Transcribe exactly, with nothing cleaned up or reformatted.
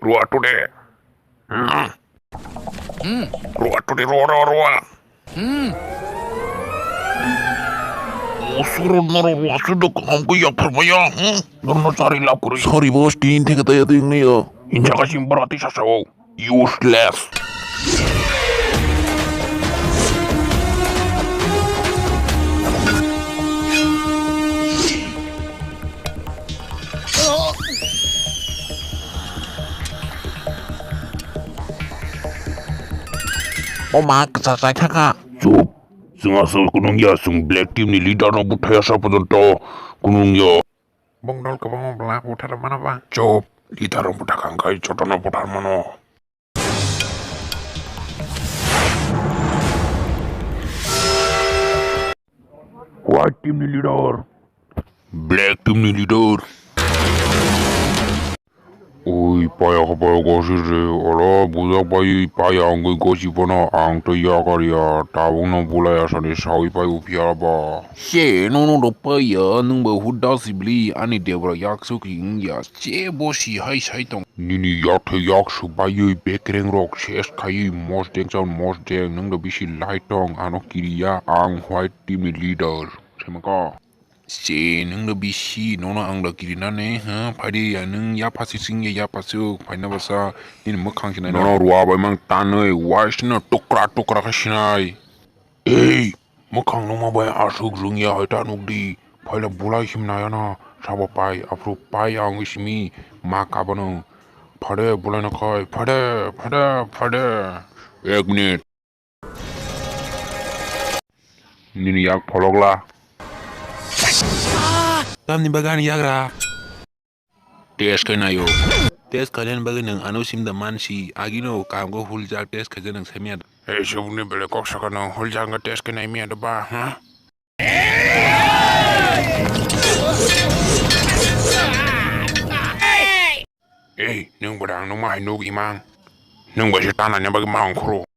Rua today. Hmm. Hmm. Rua today, rua, rua, rua. Hmm. Usuru noro rua sudo kaham ko ya pharmaya. Hmm. Norno chari lab kuri. Sorry boss, tin theke taya tu yung niyo. Injaka sim barati sasao. Useless. O ma, kwchajak thaka. Chup. Chwng aswk kunung ya, chwng Black Team ni leader no buthai asa porjonto kunung ya. Bong dol kwbangma bwla buthar mano ba? Chup. Leader rok buthar kang khai jotono buthar mano. White team ni leader. Black team ni leader. Ui, paya kha paya gosi re, oro bujak bai paya wngwi gosi phano ang tei yakar ya, tabuk no bulai asani sawi pai uphiya ba. Se, nono rok paya, nwng bai huda sibli, ani debra yak suk ring ya, se bo si hai sai tong. Nini yak thai yak suk baiwi bekreng rok ses khaiwi mosdeng chan mosdeng, nwng da bisi lai tong, ano kiriya ang white team ni leader, semaka. Se nwng da bisi, nono ang da kirinani, ha, phaidi ya nwng yapha sising ya yapha suk, phaina basa, nini mwkhang sinai. Nono rua bai mang tanwi, waisno tukra tukra khe sinai. Ei, mwkhang nungma bai aswk rwngya hai ta nukdi, phaila bulai himnai ano, sabo pai, aphuru pai ang wngwi simi ma kabano. Phade bulaino khai, phade, phade, phade. Ek minute. Nini yak pholokla. Tamni bagwi ani yagra. Test khe naio. Test khainani bagwi nwng ano simda mansi, agino kamgo huljak test khaijak nwng saimya da. Ei subukni belai kok sakha nwng huljak wngkha test khe naimya da ba, ha? Ei, nwng bwrang nwng ma hai nuk imang. Nwng bai se tanani bagwi ma ongkhoro.